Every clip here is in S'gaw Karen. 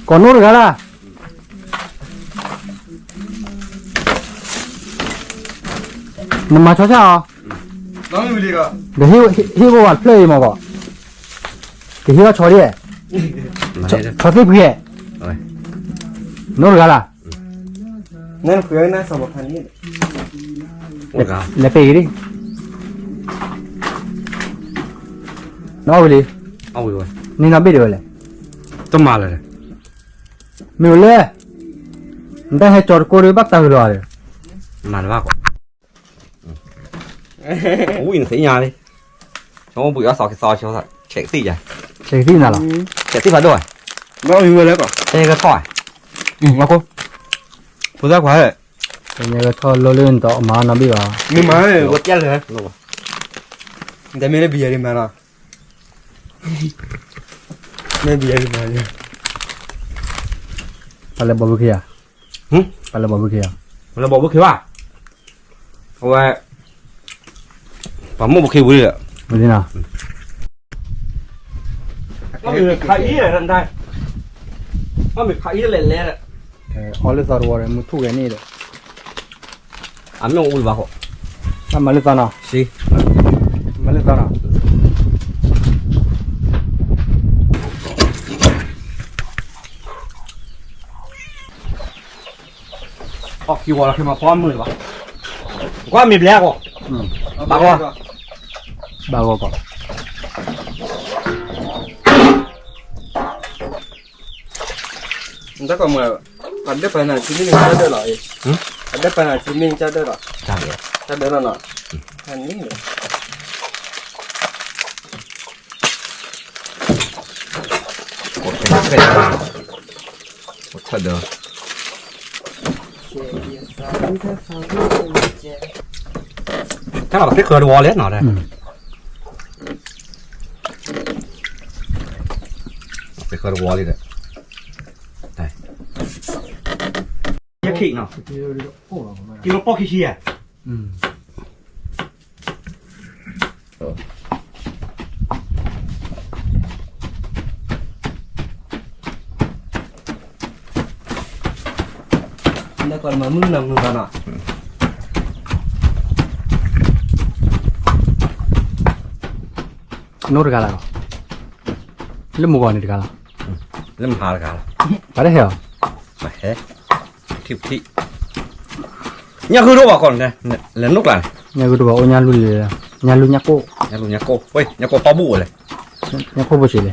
ကိးနိၣ်တဂၤလၢ်, နမၤဆီဆၣ်အီၤ, ဒီးဟ့ၣ်ဂီၤဝဲတဖျၢၣ်အံၤမ့ၢ်ဂီၢ်, ကဟ့ၣ်ဂီၤဆီဒ်, ဆီသ့ၣ်ဖှံ, နိၣ်တဂၤလၢ်, လဲၤပဲာ်က့ၤဒ်, နအီၣ်ဝံၤလံ, န့ၣ်နီၢ်ဘ့ၣ်ဒံးဝဲလဲၣ်, တမၤလၢၤ, မ့ၢ်ဝဲလဲၣ်, နတၢ်ဟဲကၠီတကိးဒီးဘၣ်တၢ်ဂ့ၤလီၤဒီး, မၤတဘၣ်ကီး, ဝံၣ်နသ့ၣ်ညါလံ, ဆီဘှံးအီၣ်သီကသီ, ဆဲးကသံၣ်ယၤ, ဆဲးကသံၣ်နၤလီၤ, ဆဲးကသံၣ်ဖးဒိၣ်, ဘၣ်မံၤဝဲလဲၣ်ကီး, ဆဲးကထီၣ်, ဖိသၣ်ခွါ, ဆဲးကထီၣ်လီၤလၢနတအီၣ်မၤနီၢ်ဘ့ၣ်ဘၣ်, မ့ၢ်မၤဝဲ, တမ့ၢ်လၢဘံယၤဒံးမၤနီၤ, မ့ၢ်ဘံယၤဒံးမၤ, ပှၤလဲၤဘီဘုခ့ဧါ, ပှၤလဲၤဘီဘုခ့ဧါ, ပှၤလဲၤဘီဘုခ့ဘၣ်, အဝဲ, ပှၤမိၢ်ဘုခ့ဝံၤဒီး, ဝံၤလံနီၤ, မ့ၢ်ခးအံၤလဲၣ်, မ့ၢ်ခးအံၤလဲၣ်လဲၣ်, အီၣ်လၢသီတဝီဒီး မုၢ်ထူၣ်ဂဲၤန့ၣ်ဒီး, အမ့ၢ်အိၣ်လၢၤဘၣ်ဃိ, မၤလၢသီနီၤ, မၤလၢသီနီၤ. အီၣ်ခံဝီလီၤ ခဲမၤဖီမုၢ်လၢၤဘၣ်, ကွၢ်မ့ၢ်ဘျဲၣ်အဂီၢ်, ဘၣ်ဂီၢ်, ဘၣ်ဂီၢ်ကီး, တၢ်ကီမ့ၢ်, အဒၢးပာ်နၤဆံမ့ၢ်န့ၣ်ကၢ်ဒၢးလီၤ, အဒၢးပာ်နၤဆံမ့ၢ်န့ၣ်ကၢ်ဒၢးလီၤ, ကၢ်ဒၢးလီၤနီၤ, န့ၣ် တၢ်လီၤသ့ၣ်ဃၢတဝီလဲၣ်နီၤ, သ့ၣ်ဃၢတဝီလံဒီး, ယခံနီၤ, ကံလိပိာ်ခံဆံယဲၢ်. လၢကီးမၤမုၢ်နၤမုၢ်ဘၣ်နီၤ, နိၣ်တဂၤလၢ်, လၢမုၢ်ဂီၤန့ၣ်တဂၤလၢ်, လၢမဟါတဂၤလၢ်, ပှၤတဟဲအီၤ, မဟဲ, ထံၣ်ထံၣ်, ညၣ်ဂုၢ်ဒိၣ်ဘၣ်ကီးန့ၣ်, လဲၤနိၣ်ကျါန့ၣ်, ညၣ်ဂုၢ်ဒိၣ်ဘၣ်အိၣ်ညၣ်လူၢ်လံ, ညၣ်လူၢ်ညၣ်ကိၣ်, ညၣ်ကိၣ်, ညၣ်ကိၣ်ဖီဘူၣ်ဝဲလဲၣ်, ညၣ်ကိၣ်ဖိဆံးလဲၣ်,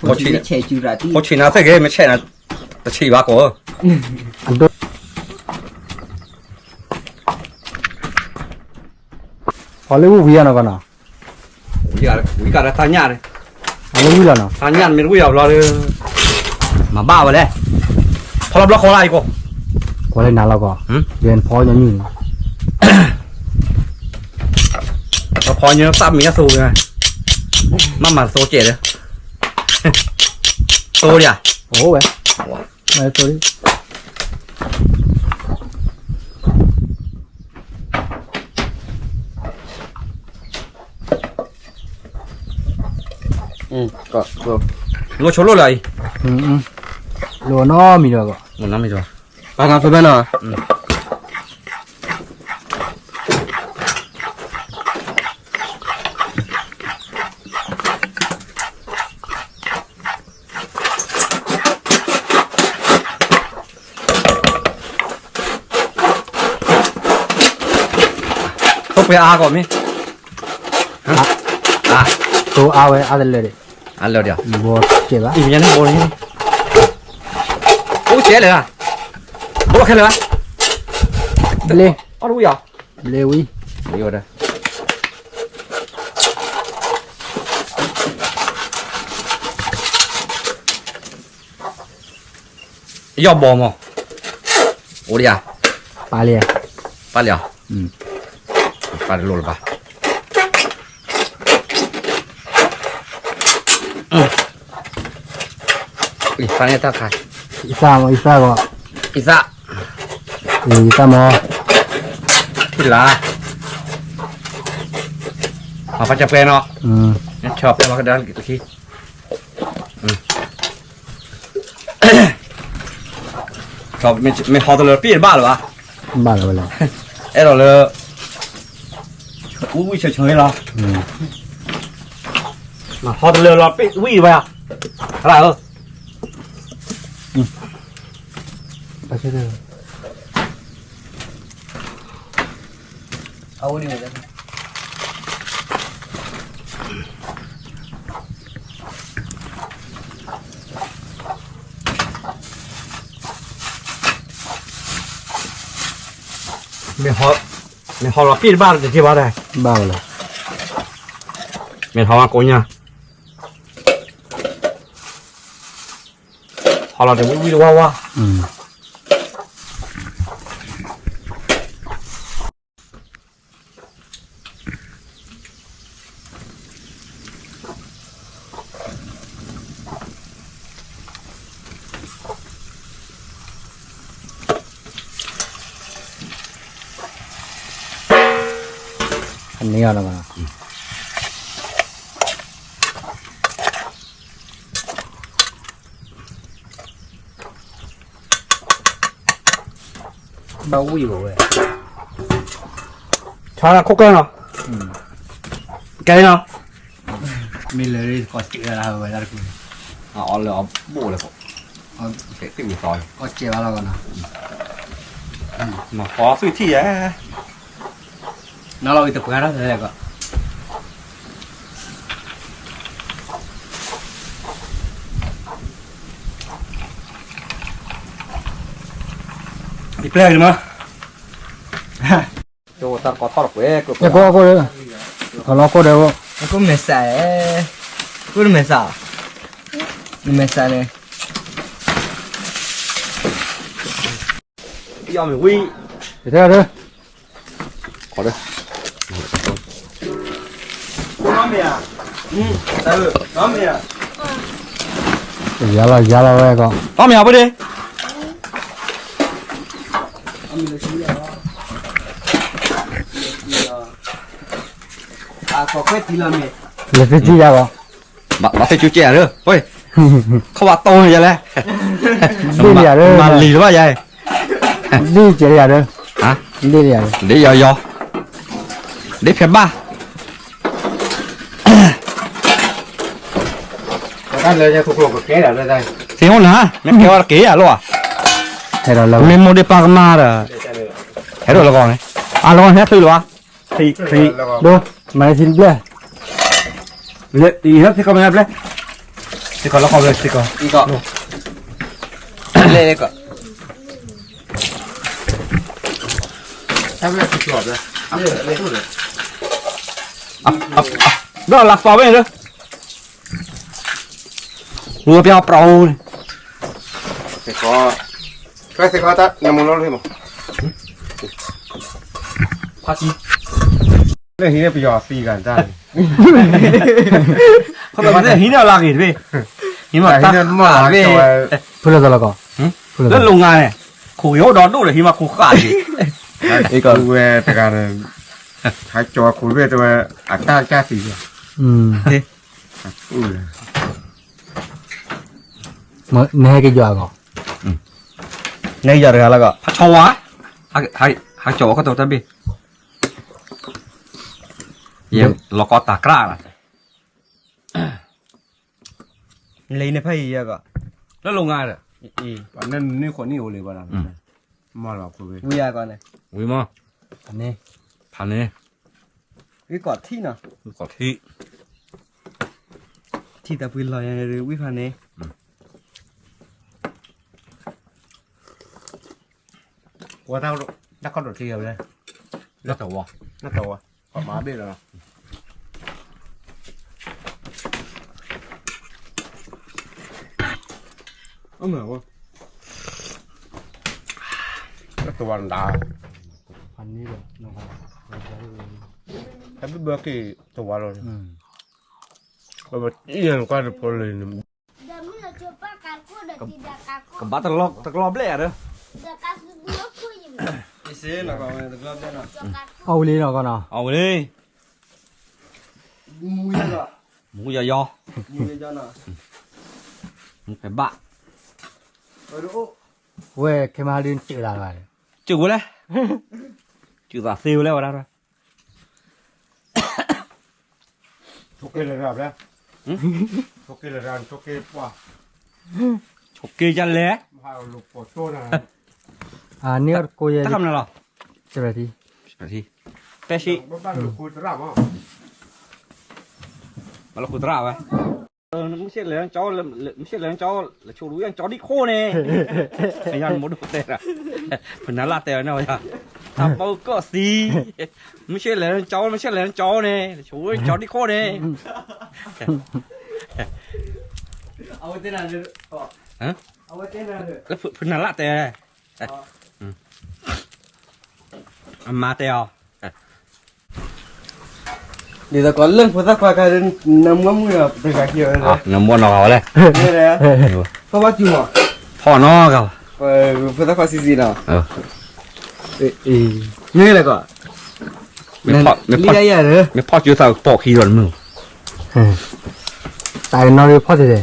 ဖိဆံးနၤသ့ၣ်ဂ့ၤ မ့ၢ်ဆဲးနၤ, တဆံးဘၣ်ကီး, အဒိ ဖီလၢဝံၤဝံၤအနီၢ်ကီးနီၤ, ဝံၤကဒီးတၢ်ညၣ်န့ၣ်, အလၢဝံၤလီၤနီၤ, တၢ်ညၣ်မ့ၢ်တဝံၤအဘျီဒီး, မၤဘၣ်ဝဲလဲၣ်, ဖီလီၤဘျီဃီလၢအံၤကီး, ကွၢ်လၢနၤလီၤကီး, ယဲနဖီညါနုၢ်န့ၣ်, ဖီညါသၣ်မံၤအသိး, မ့ၢ်မၤသိကဲးဒီး, သိဒံးဧါ, အိၣ်ဝဲ, မၤသိလံ လိၣ်ဆိလိၣ်လၢအံၤ, လိၣ်နီတမံၤဒီး, နီတမံၤဒီး, ပာ်သးဖဲဖဲနီၤ, ထိၣ်ဖဲအါကီးမ့ၢ်, တိအါဝဲအါတလၢာ်ဒီး, အါလၢာ်ဒီး, ဘိကဲးဘၣ်, အိၣ်ကဲးလၢာ်, ဘိလီၤခဲလၢာ်, ဘျ့, အီၣ်တဝံၤဧါ, ဘျ့ဝံၤ, ဝံၤဝဲဒၣ် ယီၢ်ဘီမး, အိၣ်ဒံးဧါ, ပာ်လံ, ပာ်လံဧါ, ပာ်တလိၣ်လၢၤဘၣ်, ပာ်န့ၢ်တၢ်ခါ, အံသၣ်မး, အံသၣ်ဂီၢ်, အံသၣ်, အံသၣ်မး, လၢ အပၢ်ကပှဲၤနီၤ, ဆီဖဲလီၤကဒီးခံ, မ့ၢ်ဟီတလၢပ့ၢ်တဘၣ်လၢၤဘၣ်, ဘၣ်လၢၤဝဲလီၤ, အဲၣ်ဒိးလၢ ဝံၣ်ဝံၣ်ဆၢဆၢလီၤ, ဟီတလၢလီၤပ့ၢ်ဝံၣ်တဘၣ်, ဟဲလၢ မ့ၢ်ဟီလီၤပ့ၢ်တဘၣ်တက့ၢ်ဘၣ်ဒီး, ဘၣ်လီၤ, မ့ၢ်ဟီလီၤကိညါ, ဟီလီၤတဝံၣ်ဝံၣ်တဝါဝါ. န့ၢ်အီၤလီၤဘၣ်, ဘၣ်ဝံၣ်ဝဲ, ဆီခိၣ်ကျၢၢ်နီၤ, ကဲနီၤ, မ့ၢ်လၢကီၢ်စဲးဝဲဒၣ်တကူ, အီလၢအဘိၣ်လၢ, ကီၢ်စဲးဘၣ်လီၤ, မၤကီသွံၣ်ထံၣ်ယဲ, နီၤလီၤဝံၤတပှဲၤထီၣ်လဲၣ်ကီး. ယပျဲၢ်က့ၤမး, တၢ်ကီထီၣ်တပှဲၤ, ကီၢ်လီၤကီၢ်ဒီး, ကီၢ်လီၤကီၢ်ဒီး, ကီၢ်မဲာ်ဆှး, ကီၢ်မဲာ်ဆှး, မဲာ်ဆှးန့ၣ်, ယီၢ်မ့ၢ်ဝံၤ, တထဲဒီး, ယၤလီၤယၤလီၤဝဲကီး, အီၣ်မ့ၢ်အီၣ်ပှ့ၤဒ့, လဲၤသ့ကံယၤကီး, ဘၣ်သ့ကၠူကဲဧါဒီး, ခီၣ်ဘၣ်တီၢ်ယၤလဲၣ်, ဒ်ယၤဒီး, မၤလံၤတဘၣ်ယၤ, ဒ်ကဲယၤဒီး, ဒ်ယၤ, ဒ်ယီၤယီၤ, ဒ်ဖဲဘၣ် သ့ၣ်အိၣ်နၤ, မ့ၢ်ကဲဝဲတက့ၢ်အလိၣ်ဧါ, မ့ၢ်မိၢ်ဒ့ပၢ်ကမၣ်ဒီး, ဟဲဒိၣ်လီၤကီးန့ၣ်, အလီၤကီးန့ၣ်ဟဲချုးလီၤဧါ, ဒိ, မၤသံဘျဲၣ်, သံကီၢ်မၤဘျဲၣ်, သံကီၢ်လီၤကီးဘျဲၣ်, သံကီၢ်, ဘျဲၣ်ကီး ဒီးလၢသီဝဲန့ၣ်ဒီး, ဝဲပျီပြီန့ၣ်, သ့ၣ်ခီ, သ့ၣ်ခီတၢ်နမူလီၤလံမး, ဖါတံၢ်, လၢဟံးန့ၢ်ပယီၤသံဂၤတၢ်န့ၣ်, ဟံးန့ၢ်လၢဂ့ၤတဘ့ၣ်, ဟံးမးတၢ်မးတဘ့ၣ်, ဖုလၢသီလီၤကီး, လၢလိၤငါန့ၣ်, ခိၣ်ယအိၣ်ဒီးဒိၣ်ဒီးဟံးမးခိၣ်ဃၣ်က့ၤ, ဝဲတဂၤန့ၣ်, ဟးကၠီၤခိၣ်ဘ့ၣ်တဝဲ, အတၢ်ကၢ်သံ, မ့ၢ်ဟဲက့ၤယွၤအဂီၢ်, နဟဲယွၤတဂၤလၢကီး, ဟးဆီဝါ, ဟးကၠီၤဝဲခီၣ်တီတၢ်ဘ့ၣ်, ယလီၤကီတၢ်ကြၢးလီၤ, လံန့ၣ်ဖဲအံၤယဲကီး, လၢလိၤငါဒီး, နန့ၢ်ခိၣ်နံၣ်အိၣ်လံဘၣ်ဒီး, မၤလီၤခိၣ်ဘ့ၣ်, ဝံၤမး, ဖးန့ၣ်, ဝံၤကီးထံနီၤ, ဝံၤကီးထံ, ထံသးပှ့ၤလီၤယၤန့ၣ် ဝံၤဖးန့ၣ် ဝဲတၢ်ခီၣ်ဒိၣ်ထံယၤဝဲ, နတဝီ, နတဝီ, ကမၤဘ့ၣ်လီၤ, အမ့ၢ်ဝဲ, နတဝီနဒါ, တၢ်ဘံၣ်ဘၢက့ၤတဝီလီၤ, ဝဲဘၣ်တံၢ်ယၤနကွၢ်တဖိလၢန့ၣ်, ကဘၣ်တကလီဘျဲၣ်ဧါဒီး, အီၣ်ဝံၤလံနီၤကီးနီၤ, အီၣ်ဝံၤလံ, မူယီယီ, မူဖဲဘၣ်, ဝဲခဲမၤဒုးစၢၤလၢ်, စၢၤဝဲလဲၣ်, စၢၤသးသ့ဝဲလဲၣ်ဝဲဒၣ် ဆိက့လၢရၣ်ဖဲ, ဆိက့လၢရၣ်, ဆိက့ပှၢ်, ဆိက့ယလဲၣ်, န့ၣ်တကိးယဲ, တခါမနုၤလီၤ, ပဲထံ, ပဲထံ, ဘၣ်လီၤဃုသရၣ်ဝဲ, မ့ၢ်ရှဲလဲၣ်ကၠီ, မ့ၢ်ရှဲလဲၣ်ကၠီ, လၢဆိဒူယကၠီဒံခိၣ်န့ၣ်, ယမိၢ်ဒိၣ်တဲ, ဖနၤလၢ်တဲဝဲန့ၣ်, တၢ်ပီကီၢ်သံ, မ့ၢ်ရှဲလဲၣ်ကၠီ, မ့ၢ်ရှဲလဲၣ်ကၠီန့ၣ်, လၢဆိကၠီဒံခိၣ်န့ၣ်, အဝဲတဲနၤ, လၢဖနၤလၢ်တဲ, အမါတဲအီၤ, ဒ်သိးကီးလၢဖိသၣ်ခွါခါ, နမ့ၢ်မုၢ်ဒီး ပတဂၤခံဝဲ, နမ့ၢ်နီၢ်ဂၤဝဲလဲၣ်, ဖီၣ်ဘၣ်စုမး, ဖီၣ်နီၢ်ဂၤ, ဖိသၣ်ခွါဆံးဆံးနီၤ, မ့ၢ်လဲၣ်ကီး, မ့ၢ်ဖီၣ်စုသးကပိာ်ခံဒီးနမုၢ်, တၢ်ကနီၣ်ဖီၣ်တဲတဲ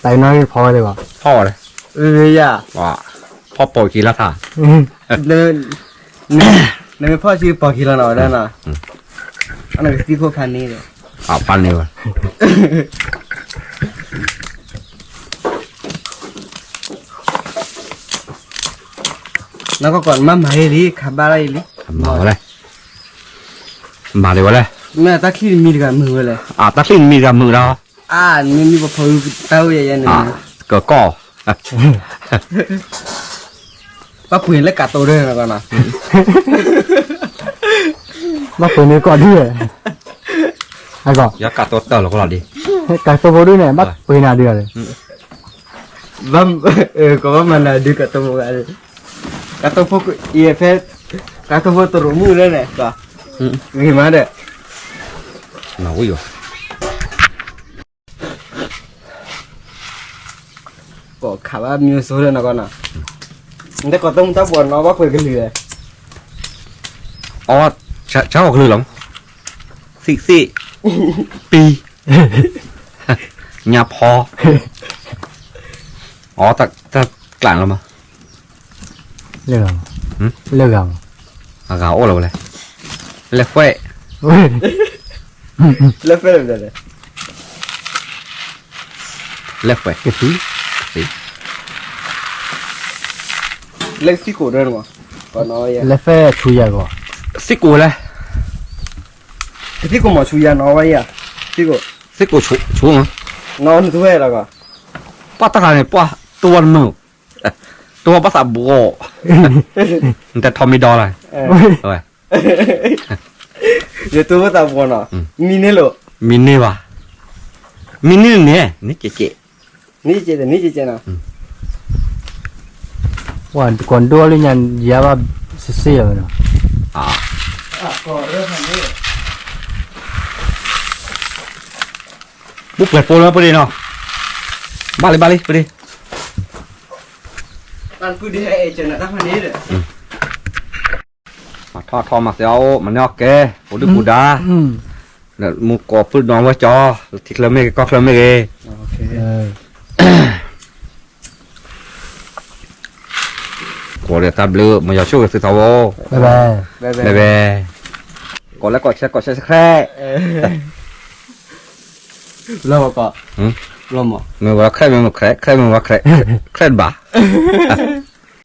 တၢ်ကနီၣ်ဖီဝဲလဲၣ်ဘၣ်, ဖီၣ်ဝဲလဲၣ်, ယၤ, ဖီၣ်ပိာ်ခံလၢထါ, နမ့ၢ်ဖီၣ်စုပိာ်ခံလီၤနီၤဝဲဒၣ်နီၤ, အနကသံခိၣ်ဖးန့ၣ်ဒီး, ဖးန့ၣ်ဝဲ, နကီးကီးမၤမၤအံၤလံ ခးဘၣ်လၢအံၤလံ, မၤဝဲလဲၣ်, မၤဒံးဝဲလဲၣ်, မ့ၢ်တၢ်ချံၣ်တမံၤတဂၤမုာ်ဝဲလဲၣ်, တၢ်ချံၣ်တမံၤတဂၤမုာ်ဒီး, အါ မ့မ့ၢ်ပဖီတၢ်အိၣ်ယဲယဲန့ၣ်, ကကီၢ်, ဘၣ်ပှ့ၤလၢကးတိၤဒၢနီၤ, ဘၣ်ပှ့ၤန့ၢ်ကီၢ်ဒု, အကီး, ယကးတိၤတၢ်လီၤကလီၤဒံး, ကးတိၤဖိဒုန့ၣ် ဘၣ်ပှ့ၤနၤဒုး, ဘၣ်, ကဘၣ်မၤနၤဒုးကးတိၤဖိဂၤ, ကးတိၤဖိ, ယဖဲ, ကးတိၤဖိတရိးမုၣ်လၢန့ၣ်, ဂ့ၤမးဒီး, နဝံၤယီၤ ကီးခးဘၣ်မံၤစိလၢနကီးနီၤ, နတကိးတၢ်မူတၢ်ဘှီးနီၤ ဘၣ်ပှဲၤကလုာ်လဲၣ်, အီ, ဆၢအီၤကလုာ်လီၤ, သံၣ်သ့ၣ်, ပံ, ညါဖီ, အီ, တၢ်ကျၢ်လီၤမး, လၢဂၤမး, လၢဂၤမး, အဂၤအိၣ်လီၤဝဲလဲၣ်, လဲၣ်ဃဲၣ်, လဲၣ်ဃဲၣ်, လဲၣ်ဃဲၣ်, လဲၣ်သံၣ်ကိးဒၢမး, လဲၣ်ဃဲၣ်ဆူယၤဂီၢ်, သံၣ်ကိးလဲၣ်, ကသံၣ်ကိးမးဆူယၤနီၤဝဲယၤ, သံၣ်ကိး, သံၣ်ကိးဆူ, ဆူမး, နီၤနတဝဲလီၤဂီၢ်, ပှၢ်တၢ်ခါန့ၣ် ပှၢ်တဝီတမုာ်, တဝီဘၣ်သးဘှီ, နတထီမံဒီလီၤ, ဝဲ ယတိၢ်ဝဲသးပှီၤနီၤ, မံန့ၢ်လိာ်, မံန့ၢ်ဘၣ်, မံန့ၢ်န့ၣ်, န့ၣ်ကဲးကဲး, န့ၣ်ကဲး, န့ၣ်ကဲးနီၤ, ပှၤကိးဒိလၢညါယၤဘၣ်စ့ၢ်စ့ၢ်လီၤနီၤ, ပူၤပှဲၤဖိလၢပဒ့နီၤ, ဘၣ်လံဘၣ်လံပဒ့ မၤထီၣ်ထီမၤသ့အအိၣ် မၤန့ၢ်အီၣ်ကဲ ပူၤဒုၣ်ပူၤဒါ, မူကိးပုၢ်နီၢ်ဝဲကၠီ, ထံချၢမ့ၢ်ဂ့ၤ ကီၢ်ချၢမ့ၢ်ဂ့ၤ, ကိးဒီးတၢ်ဘျုး မၤယွၤဆိၣ်ဂ့ၤသုထီဘိ, ဘဲဘဲ, ကိးလၢကိးဆဲ ကိးဆဲဆဲခရဲ, လီၤမးကိး, လီၤမး, မ့ၢ်ဝဲခရဲ မ့ၢ်ခရဲ ခရဲ မ့ၢ်ဝဲခရဲ ခရဲတဘၣ်